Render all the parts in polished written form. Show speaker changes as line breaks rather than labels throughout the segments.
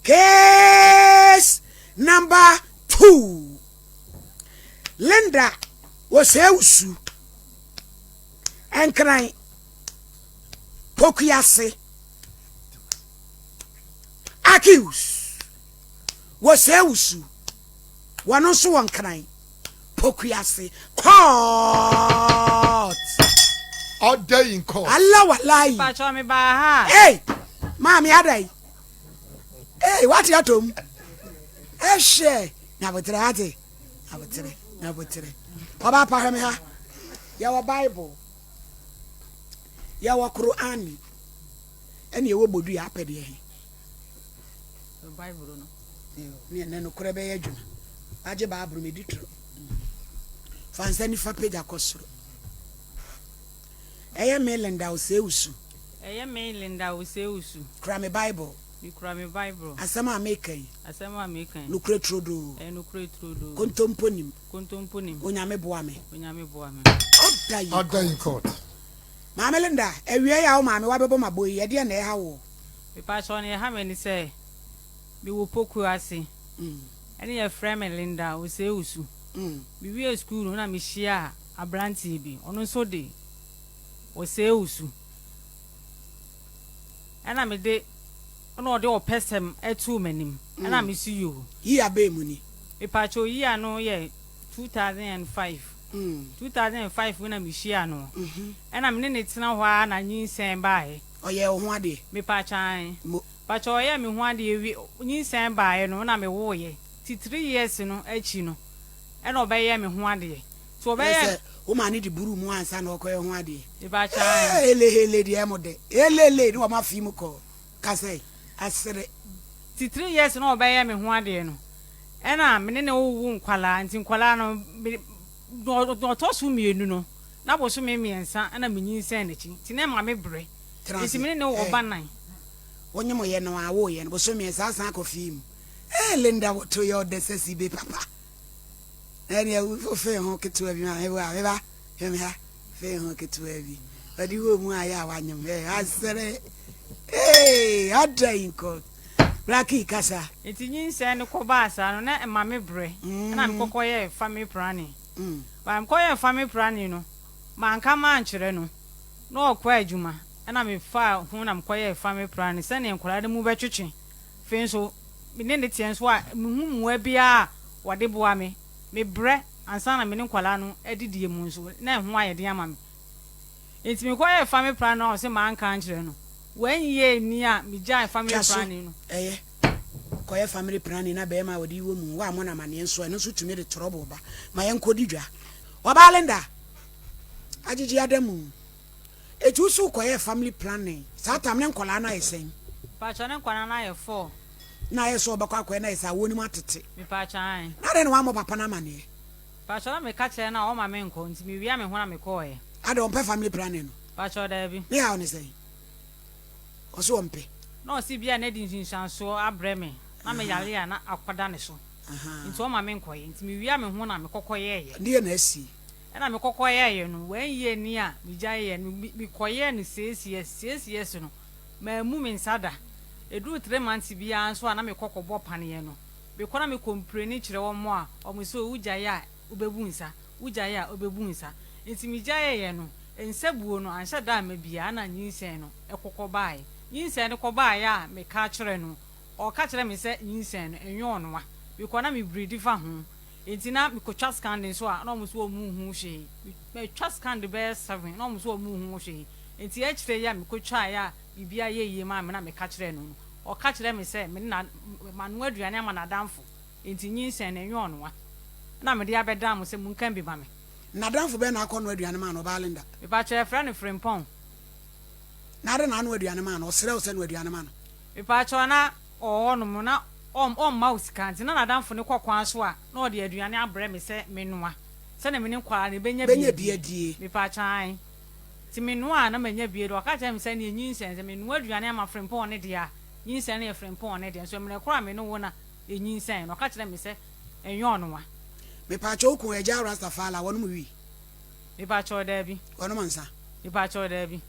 Case number 2. Linda Osei-Wusu, Nkran, Pokuase. Accused Osei-Wusu, wɔn nso wɔ Nkran, Pokuase. Court.
Order in court.
Allah wallahi.
Pacho me ba ha.
Hey, maame adai. Hey, wate atom. Ehwɛ, nyabotere ate. Nyabotere, nyabotere. Ɔba pa hwɛ me ha. Yɛwɔ Bible. Yɛwɔ Qur'ani. Ɛne yɛwɔ bodua apɛdeɛ he.
Bible no.
Ne ɛnɛ nokorɛ bɛyɛ adwuma. Agye Bible medi toro. Fa nsa nifa pagya kɔ soro. Ɛyɛ me Linda Osei-Wusu.
Ɛyɛ me Linda Osei-Wusu.
Kura me Bible.
Mekura me Bible.
Asɛm a meka yi.
Asɛm a meka yi.
Nokorɛ turodoo.
Ɛyɛ nokorɛ turodoo.
Kontompo nim.
Kontompo nim.
Onyame boa me.
Onyame boa me.
Order in
Order in
court.
court.
Maame Linda, awiei a wo maame wabɛbɔ m'abɔ yi, ɛdeɛn na ɛha woɔ?
Mepakyɛw nea ɛha me ne sɛ mewɔ Pokuo ase ɛne yɛfrɛ me Linda Osei-Owusu. Mewiee sukuu no na mehyiaa aberanteɛ bi, ɔno nso de Osei-Owusu. Ɛna mede ɛna ɔde ɔpɛsɛm too m'anim ɛna mese yoo.
Yi a bɛn mu ni?
Mepakyɛw yi a no yɛ 2005. 2005 mu na mehyiaa no. Ɛna me ne no tena hɔ ara na nyinsɛn baeɛ.
Ɔyɛɛ wo ho adeɛ?
Mepakyɛw aane.
Mo.
Pakyɛw ɔyɛɛ me ho adeɛ wie, nyinsɛn baeɛ no na mewooeɛ. Nti 3 years no akyi no ɛna ɔbɛyɛɛ me ho adeɛ. Nti
Ɛyɛ
ɔbɛyɛɛ.
sɛ wo maame de buruu mu ansa na ɔrekɔyɛ ho adeɛ.
Mepakyɛw aane.
Ee hele hele deɛ ɛmo dɛ. Helele ne wɔn afi mu kɔ. Ka sɛ, asere.
Nti 3 years na ɔbɛyɛɛ me ho adeɛ no ɛna me ne no wowo nkwadaa nti nkwadaa no me deɛ ɔtɔ so mmienu no na bosome mmiɛnsa ɛna menyinsɛn n'akyi nti na ɛma me brɛ
Tena
nti
ase.
me ne no wɔ
Ɛɛ.
ba nnan.
Wonyem yɛ no a woyɛ no bosome mmiɛnsa asan akɔ fie mu. Ee Linda woto yɛ ɔdɛ sɛ sibe papa. Ɛneɛ wofee ho ketewa bi ma me ba me ba hwɛ me ha fee ho ketewa bi. Ɔde wɔ mu ayɛ a wanyem hɛ asere. Ee ada yi nkɔ. Blackie kasa.
Nti nyinsɛn no kɔbaa saa no na ɛma me brɛ ɛna mekɔkɔ yɛɛ family planning. But mekɔyɛɛ family planning no manka mankyerɛ no na ɔkɔ adwuma ɛna mefaa ho na mekɔyɛɛ family planning sɛdeɛ nkwadaa no mu bɛtwetwe. Afei nso me ne ne teɛ nso a mehu mmoa biara a wɔde boa me. Mebrɛ ansa na me ne nkwadaa no adidie mu nso na ɛho ayɛ den ama me. Nti mekɔyɛɛ family planning no a ɔse manka ankyerɛ no. Wanyi anni a megyae family
Twa so
planning no.
ɛyɛ kɔyɛ family planning na bɛrima a wɔde wɔ mu woammɔ no amanneɛ nso ɛno nso tumi de trouble ba. Ma yɛnkɔdi dwa. Ɔbaa Linda agyegye ada mu. Eti wo so kɔyɛ family planning saa tam ne nkɔlaa no ayɛ sɛn?
Pakyɛ ne nkwadaa no ayɛ four.
Na ayɛ sɛ ɔbɛkɔ akɔyɛ na ayɛ sɛ awoɔ no mu atete.
Mepakyɛ ae.
Na adɛn na woammɔ papa no amanneɛ?
Pakyɛ na meka kyerɛ no a ɔma me nkɔ nti mewia me ho na mekɔɔɛ.
Adɛn ɔmpɛ family planning no?
Pakyɛ daabi.
Ne haw ne sɛn? Ɔso ɔmpɛ.
Na ɔse bia na de nsunsuansoɔ abrɛ me na meyare a na akɔda ne so. Nti ɔma me nkɔyɛ nti mewia me ho na mekɔkɔ yɛɛyɛ.
Deɛ na asi.
Ɛna mekɔkɔ yɛɛyɛ no wanyi ani a megyaeɛ no mekɔyɛɛ no 6 years 6 years no mammu me nsa da. Ɛduru 3 months biara nso a na mekɔ kɔbɔ paneɛ no. Mekɔ na mecomplain kyerɛ wɔn a wɔn sɛ wogyae a wobɛbu nsa wogyae a wobɛbu nsa. Nti megyaeɛ no nsa buo no anhyɛ da amma biara na nyinsɛn no ɛkɔkɔ baeɛ. Nyinsɛn no kɔbaeɛ a meka kyerɛ no ɔka kyerɛ me sɛ nyinsɛn no ɛnyɛ ɔnoa. Mekɔ na mebiridi fa ho. Nti na mekɔtwa scan nso a na wɔn nso wɔn nhu hwee. Matwa scan bɛyɛ seven na wɔn nso wɔn nhu hwee. Nti akyire yi a mekɔtwaeɛ a biribiara yɛ yie maa me na meka kyerɛɛ no no ɔka kyerɛ me sɛ me ne na manoa aduane ama n'adamfo nti nyinsɛn no ɛnyɛ ɔnoa. Na mede abɛdan mo sɛ monka bi ma me.
N'adamfo bɛn na akɔ noa aduane maa no ɔbaa Linda?
Mepakyɛ yɛfrɛ no Frimpong.
Na ade na anoa aduane maa no ɔsrɛ wo sɛ noa aduane ma no.
Mepakyɛ na ɔwɔ hɔnom na ɔmma wo sika nti na n'adamfo no kɔ kwan so a na ɔde aduane abrɛ me sɛ menoa sɛnea me ne nkwadaa no bɛnya
Bɛnya
bi
bi adie.
Mepakyɛ ae. Nti menoa a na manya bi adi. Ɔka kyerɛ me sɛ neɛ nyinsɛn sɛ menoa aduane ama Frimpong ne deɛ a nyinsɛn no yɛ Frimpong ne deɛ nso mmerɛ koro a me ne wo na ɛnyinsɛn no ɔka kyerɛ me sɛ ɛnyɛ ɔnoa.
Mepakyɛ wo kun agya Rastafari a wɔnom wii?
Mepakyɛ daabi.
Wɔnom nsa?
Mepakyɛ daabi.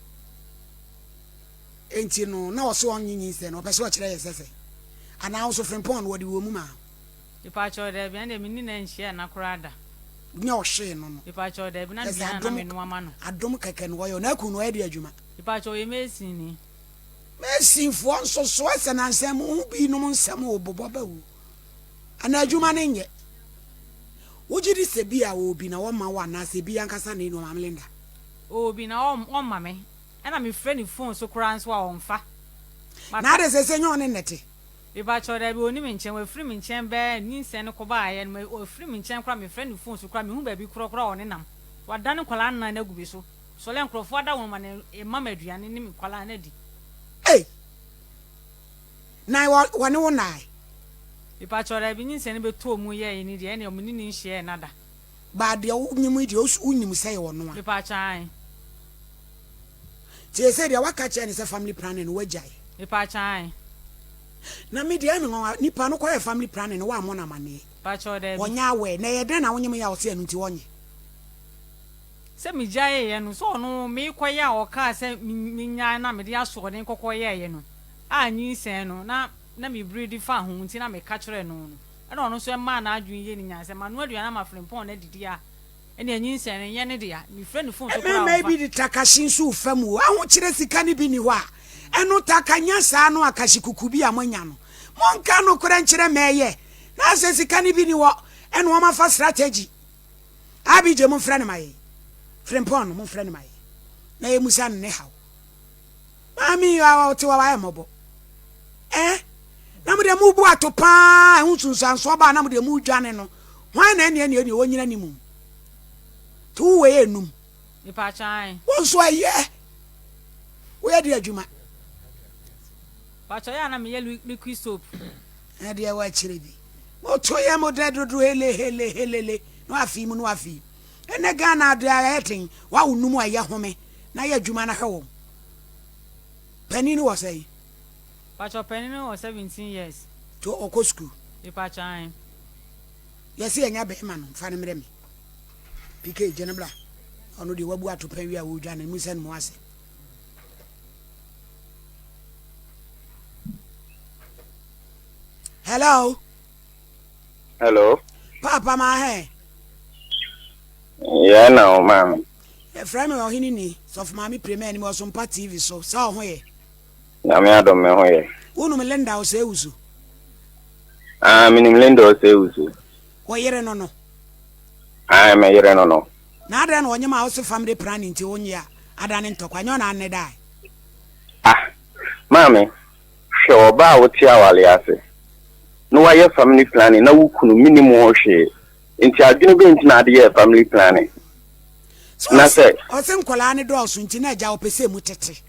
Enti no na ɔso ɔnye nyinsɛn no ɔpɛ sɛ ɔkyerɛ yɛ sɛ sɛ. Anaa wo nso Frimpong no wɔde wɔ mu maa wo?
Mepakyɛw, daabi, ɛnde me ne no anhyia nna koraa da.
Nyɛ ɔhwee no no.
Mepakyɛw, daabi, na
Kyerɛ sɛ
aduane a na
adom
menoa ma no.
adom kɛkɛ na ɔyɛ. Na kunu no ɔyɛ deɛ adwuma?
Mepakyɛw, ɔyɛ masonni.
Masonfoɔ nso so ɛsɛ nansa mu ho binom nsɛm o bobɔ ba o. Anaa adwuma no nyɛ. Wogye di sɛ bi a ɔwɔ bi na ɔmma wo anaasɛ bi ankasa na ɛni hɔ Maame Linda?
Ɔwɔ bi na ɔmma me. Ɛna mefrɛ ne phone so koraa nso a ɔmfa.
Na
Maka.
adɛn seesei nyɛ ɔne nnɛte?
Mepakyɛw daabi ɔnni me nkyɛn, wafiri me nkyɛn bɛɛ nyinsɛn no kɔbaeɛ no wafiri me nkyɛn koraa mefrɛ ne phone so koraa menhu baabi korɔ koraa a ɔnenam. Wadane nkwadaa nnan no agu me so. Sɔle nkurɔfoɔ ada wɔn ma na ɛma me aduane ne me nkwadaa no adi.
Ei! Na wɔ wɔne wo nnae?
Mepakyɛw daabi nyinsɛn no bɛtɔɔ mu yɛeɛ no deɛ ɛnneɛ me ne no nhyiaeɛ nna da.
But deɛ wonyim yi deɛ wonim sɛ yɛ ɔno a.
Mepakyɛw ae.
Nti seesei deɛ waka kyerɛ no sɛ family planning no wagyae?
Mepakyɛw ae.
Na me deɛ ɛyɛ me nwanwa nipa no kɔyɛ family planning no wammɔ no amaneɛ?
Mepakyɛw daabi.
Ɔnyɛ aware na ɛyɛ dɛn na wonyim yɛ a ɔse ɛno nti ɔnyɛ?
Sɛ megyaeeɛ no sɛ ɔno mekɔyɛ a ɔkaa sɛ menyae na mede asoɔden kɔkɔyɛeɛ no a nyinsɛn no na na me biridi fa ho nti na meka kyerɛɛ no no ɛna ɔno nso ɛmaa n'adwene yie no nyaa sɛ manoa aduane ama Frimpong no adidi a ɛnneɛ nyinsɛn no nyɛ ne dea mefrɛ no phone so koraa
Mmarima yi
ɔmfa.
bi de takahye nso refa mu o, ahokyerɛ sika no bi nni hɔ a, ɛno taka nya saa no akahye kuku bi a moanya no. Monka nokorɛ nkyerɛ mɛɛyɛ na sɛ sika no bi nni hɔ ɛna wɔn afa strategy. ABJ momfrɛ no ma yɛn. Frimpong no momfrɛ no ma yɛn na yɛmmusa no ne haw. Maame yi a ɔte hɔ wayɛ mmɔbɔ. Eh? Na mo deɛ mobu ato paa ɛho nsunsuansoɔ baa na mo deɛ modwane no. Hwan na ɛneɛ neɛ neɛ wɔnyina ne mu? Nti wo wei enum.
Mepatwa
Wo nso ɛyɛ. Woyɛ de adwuma.
Patwa yɛ a na meyɛ liquid soap.
Ɛdeɛ wɔ akyire bi. Moto yɛ mo dɛ dodo hele hele helele na wafii mu na wafii. Ɛnɛ Ghana adeɛ ayɛ den. Wawo num a ɛyɛ home na yɛ adwuma na hwɛ wɔn. Panin no wɔ sɛn?
Pacho panin no wɔ 17 years.
To ɔkɔ sukuu?
Mepacho ae.
Yɛse yɛnya bɛɛma no mfa no mmerɛ me. PK gye no bra. Ɔno deɛ wabu ato pɛn wie a ɔredwane mu sɛ no mu ase. Hello.
Hello.
Papa ma hɛ.
Yɛ na o maame.
Yɛfrɛ me ɔhene ni sɔfo maame prema anim ɔsompa TV so sɛ ɔho yɛ.
Nyame adom me ho yɛ.
Wonom Linda Osei-Wusu?
Ah, menim Linda Osei-Wusu.
Wo yere no no?
Ah, me yere no no.
Na adɛn na ɔnyem a wose family planning nti wonye a adane ntɔkwa nyɛ ɔna anne dae?
Ah, maame, hwɛ ɔbaa a wote awale ase na wayɛ family planning na wo kunu menim ho hwee nti adwene bɛn nti na ade yɛɛ family planning?
So
Na sɛ.
Ɔse nkwadaa no dɔɔso nti na agya ɔpɛ sɛ emu tete.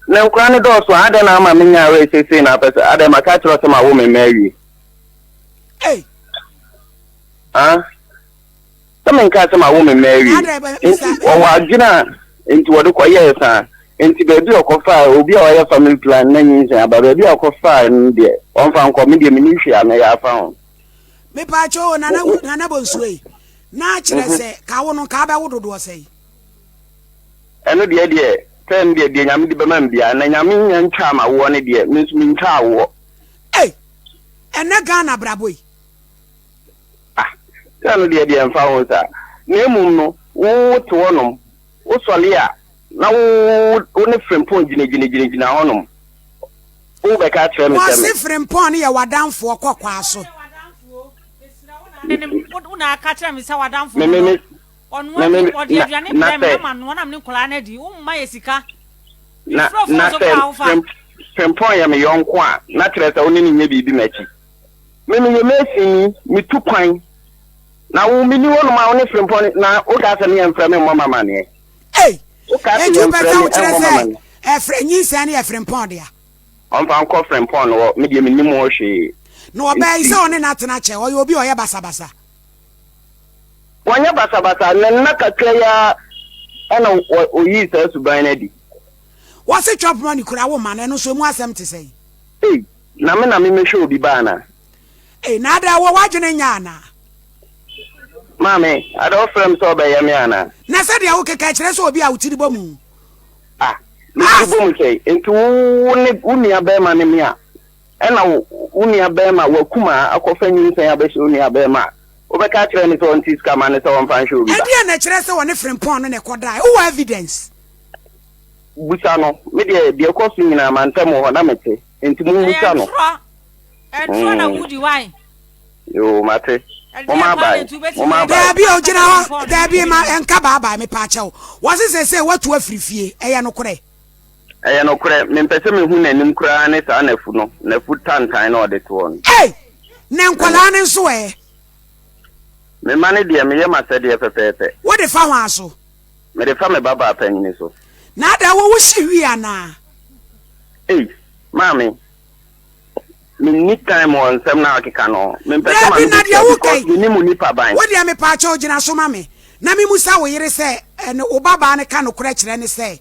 Na nkwadaa no dɔɔso a adɛn na ama menya aware seesei na apɛ sɛ adɛn maka akyerɛ wo sɛ mawo me mma awie?
Ei!
Ah? Sɛ menkaa sɛ mawo me mma awie. Nti wɔwɔ adwene a nti wɔde kɔyɛɛ saa. Nti baabi a ɔkɔfaa obi a ɔyɛ family plan na nyinsɛn aba baabi a ɔkɔfaa no deɛ ɔmfa nkɔ me deɛ menni hwee a mɛyɛ afa ho.
Mepaakyɛw o Nana Nana Bonsuei na kyerɛ sɛ ka wo no nka abɛwo dodoɔ sɛn?
Ɛno deɛ deɛ sɛ ɛno deɛ deɛ Nyame de bɛma me biara na Nyame nnya ntwaa m'awoɔ no deɛ me nso mentwaa awoɔ.
Ei! Ɛnɛ Ghana abrabɔ yi.
Ah! Sɛ ɛno deɛ deɛ ɛmfa ho saa na mmom no wo wo te hɔnom wo sɔle a na wo wo ne Frimpong gyinagyinagyinagyina hɔnom wo bɛka akyerɛ me sɛ me.
Wɔse Frimpong no yɛ w'adamfoɔ kɔ kwaa so.
Wo na aka kyerɛ me sɛ w'adamfo
Me
no
me
no
me
ɔnoa
me
bi
me
ɔde
na
aduane
na
brɛ me
sɛ
na manoa na me ne nkwadaa no adi womma yɛ sika
na
mefrɛ wo
na
phone so
sɛ
koraa wofa.
Frim Frimpong yɛ me yɔnko a na kyerɛ sɛ wo ne no nyɛ biribi m'akyi. Me meyɛ masonni metu kwan na wo menni hɔnom a wo ne Frimpong na wokaa sɛ me yɛmfrɛ me mmɔ me amaneɛ.
Ei!
Wokaa sɛ
Enti wopɛ
yɛmfrɛ
sɛ
me
wokyerɛ
mmɔ me
sɛ
amaneɛ.
ɛfrɛ nyinsɛn no yɛ Frimpong dea?
Ɔmfa nkɔ Frimpong no hɔ, me deɛ mennim ho hwee.
Na ɔbaa yi
Nti.
sɛ ɔne no atena kyɛ, ɔyɛ obi a ɔyɛ basabasa.
Wɔnyɛ basabasa, na nna kakra yi ara na ɔyii saa suban no adi.
Wɔse chop money kura wo mma no, ɛno nso emu asɛm te sɛn?
Ei, na me na memɛhwɛ obi ba anaa?
Ei, na ada wɔ w'adwene nyɛ anaa?
Maame, ada wofrɛ me sɛ wobɛyɛ me anaa?
Na sɛdeɛ wokeka kyerɛ sɛ obi a wo tiri bɔ mu.
Ah, me tiri bɔ mu sɛn? Enti wo ne wo nua bɛrima ne me a? Ɛna wo wo nua bɛɛma w'akumaa akɔfa nyinsɛn abɛhyɛ wo nua bɛɛma a, wobɛka akyerɛ no sɛ ɔnte sika ma no sɛ ɔmfa nhwɛ obi ba?
Ɛdeɛn na ɛkyerɛ sɛ ɔne Frimpong no na ɛkɔdaeɛ? Wowɔ evidence?
Busa no. Me deɛ, deɛ ɛkɔ so nyinaa mantam wɔ hɔ na mete, enti
Ɛyɛ
mommusa no.
ntorɔ. Ntorɔ na wodi why?
Yoo, mate.
Ɛdeɛn
Momma
paa na
abae.
nti wobɛtumi
Momma
adi
abae.
Daabi
aka
ogyina
sɛ
hɔ
Frimpong no
daabi
ne
ma
ne
ɛnka bye bye mepaakyɛw wɔse seesei watu afiri fie ɛyɛ nokorɛ?
Ɛyɛ nokorɛ, mempɛ sɛ mehu n'anim koraa ne saa n'afu no, n'afu tantan no a ɔde toɔ no.
Ei! Na nkwadaa no nso ɛ?
Me mma no deɛ, meyɛ m'asɛdeɛ pɛpɛɛpɛ.
Wode fa hwan so?
Mede fa me babaa panyini so.
Na adɛn, wo wo hye wie anaa?
Ei! Maame, menni time wɔ nsɛm no a wokeka no ho. Mempɛ sɛ
Daabi,
m'ano
na deɛ
bɛtua
woka
because
yi,
mennim wo nipa ban.
wo deɛ mepaakyɛw gyina so ma me, na memusa wo yere sɛ, ɛne wo babaa no ka nokorɛ kyerɛ no sɛ,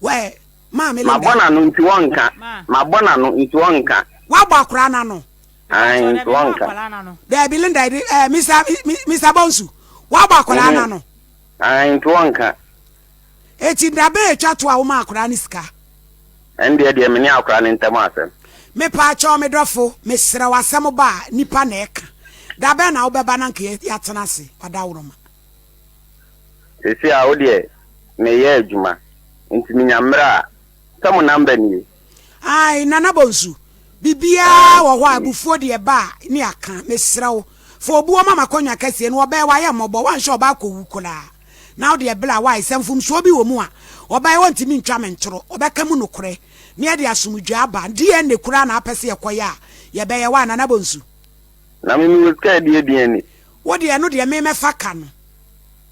Wɛ, Maame
Mabɔ
Linda.
n'ano nti wɔnka.
Ma.
Mabɔ n'ano nti wɔnka.
Woabɔ akwadaa no ano?
Ae,
Mepakyɛw
nti
dabi mma
wɔnka.
akwadaa no ano.
Daabi, Linda, ɛde, ɛɛ, Mr. Mr. Bonsu, woabɔ akwadaa no
Mhm.
ano?
Ae, nti wɔnka.
Eti da bɛn etwa to a womaa akwadaa no sika?
Ɛndeɛ deɛ me ne akwadaa no ntam asɛm.
Mepaakyɛw me dɔfo, mesrɛ wo asɛm ba a, nipa na ɛka. Da bɛn na wobɛba na anka yɛatena ase, Ɔdawuroma?
Seesei a wo deɛ meyɛ adwuma nti menya mmerɛ a, sɛ mo number nie?
Ae Nana Bonsu, biribiara wɔ hɔ a abufuo deɛ ɛba a ne aka, mesrɛ wo fa obuo ma m'akonnwa kɛseɛ no, ɔbaa yi wayɛ mmɔbɔ, wanhwɛ ɔbaa kɔwu koraa, na wo deɛ bla why, sɛ mfomsoɔ bi wɔ mu a, ɔbaa yi ɔntumi ntwa me ntorɔ, ɔbɛka mu nokorɛ na yɛde asomdwoeɛ aba, DNA koraa na apɛ sɛ yɛkɔyɛ a, yɛbɛyɛ, why Nana Bonsu?
Na me mewɔ sika a ɛdi abien ni.
Wo deɛ ɛno deɛ me mɛfa ka no.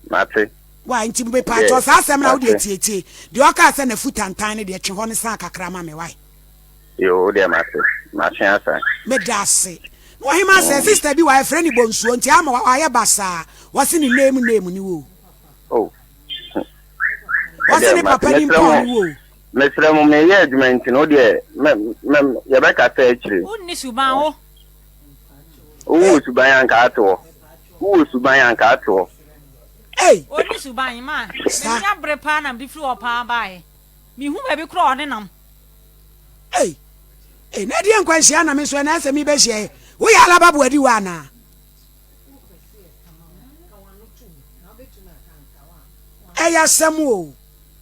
Mate.
Wai nti mepaakyɛw saa asɛm no a wo deɛ tietie deɛ ɔkaa sɛ nafu tantan no deɛ twe hɔ no san kakra ma me wai.
Yoo wo deɛ mate matwe asan.
Medase. Na ɔhemaa sɛ sister bi wɔ yɛfrɛ no bonsuo nti ama wayɛ basaa wɔse ne name name ne wo
o. Oh.
Wɔse ne papa ni mpɔn ne wo o.
Mesrɛ mo meyɛ adwuma nti no wo deɛ mɛ mɛ yɛbɛkasa akyire.
Wonni suban wo.
Wowɔ suban anka ate hɔ. Wowɔ suban anka ate hɔ.
Ei!
Ɔnni suban ma.
Sa.
M'ani abere paa na mede firi hɔ paa baeɛ. Menhu baabi koraa a ɔne nam.
Ei! Ei, na ɛdeɛn nkwanhyia na me nso ɛnɛ asɛ mebɛhyia yi? Woyɛ Alaba Boadiwa anaa? Ɛyɛ asɛm o.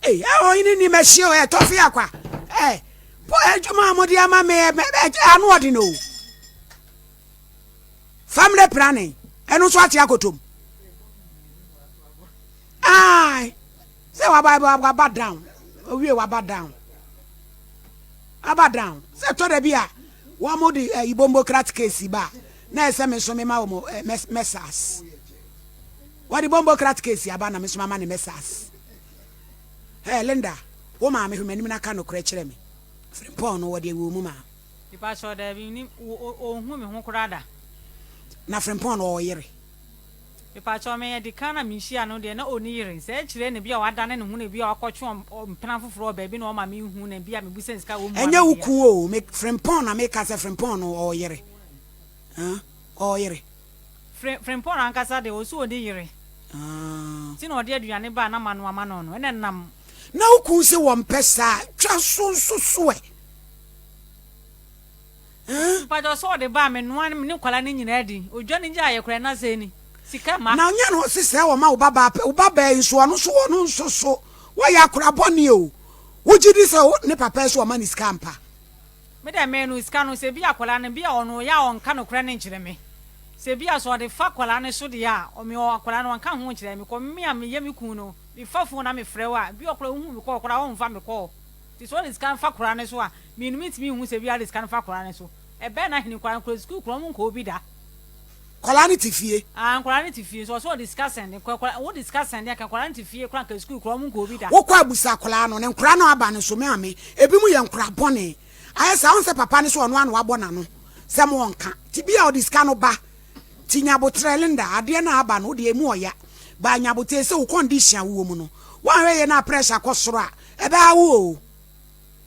Ei, ɛ ɔhene ni mɛhyia o, ɛ tɔfe akwa. Ɛ, po adwuma a mode ama me ɛ, ɛ, ano ɔden o. Family planning, ɛno nso ate akotom. Ai, sɛ waba waba down, owie waba down. Aba down. Sɛ tɔ da bi a, wɔn de eh, Ibombokrat case ba, na ɛsɛ me nso mema wɔn eh, messas. Wɔde bombokrat case aba na me nso mama ne messas. Hey, Linda, wo maame hwɛ m'anim na ka nokorɛ kyerɛ me. Frimpong no wɔde wɔ mu maa.
Mepakyɛw daabi mennim ɔnhu me ho koraa da.
Na Frimpong no ɔwɔ yere?
Mepakyɛw me ɛdikan na mehyia no deɛ na ɔnni yere sɛ akyire na ebia wadane ne ho na ebia wakɔtwe mpena foforɔ wɔ baabi na ɔma menhu na ebia mebusa no sika a ɔmmua me
Ɛnyɛ wo
deɛ a.
kun o, me Frimpong na meka sɛ Frimpong no ɔwɔ yere? Huh? Ɔwɔ yere?
Frimpong ankasa deɛ ɔse ɔnni yere nti na ɔde aduane ba a na manoa ma no no ɛna ɛnam.
Na wo kun se wɔmpɛ saa a, twa so nso so ɛ?
Mpakyɛw sɛ ɔde ba a me noa ne nkwadaa no nyinaa di. Odwa no gyaeɛ koraa na sɛɛ ni. Sika mma.
Na ɔnyɛ no ɔse sɛɛ ɔma wo babaa pɛ wo babaa yi nso ɔno nso ɔno nso so wɔyɛ akora bɔne o wogye di sɛ wo ne papa yi so ɔma ne sika ampa.
Me deɛ me no sika no sɛ bi akwadaa no bi a ɔno ɔyɛ a ɔnka nokorɛ no nkyerɛ me sɛ bi a sɛ ɔde fa akwadaa no so deɛ a ɔme akwadaa no ɔnka ho nkyerɛ me kɔ me a meyɛ me kun no me fa phone na me frɛ wo a bi ɔkoraa wohu me kɔɔ koraa ɔnfa me kɔɔ Nti sɛ ɔde sika no fa koraa no so a, me no mentumi nhu sɛ biara de sika no fa koraa no so. Ɛbɛn na hene koraa, nkora sukuu koraa ɔmo nkɔɔ bi da.
Nkwadaa no te fie.
Ah nkwadaa no te fie, nso ɔsɛ ɔde sika sɛnde, nkwadaa, wode sika sɛnde anka nkwadaa no te fie koraa anka sukuu koraa ɔmo nkɔɔ bi da.
Wokɔ abusa akwadaa no, ne nkwadaa no aba no so, me maame, ebinom yɛ nkwadaa bɔne, ayɛ saa, wohu sɛ papa no so ɔno ara na wabɔ n'ano sɛ mo ɔnka, nti bi a ɔde sika no ba, nti nya aboterɛ Linda, adeɛ no a aba no wodeɛ emu ɔya, but nya aboterɛ, sɛ wo condition a wowɔ mu no, woanhwɛ yie na pressure kɔ soro a, Ɛbɛha wo oo.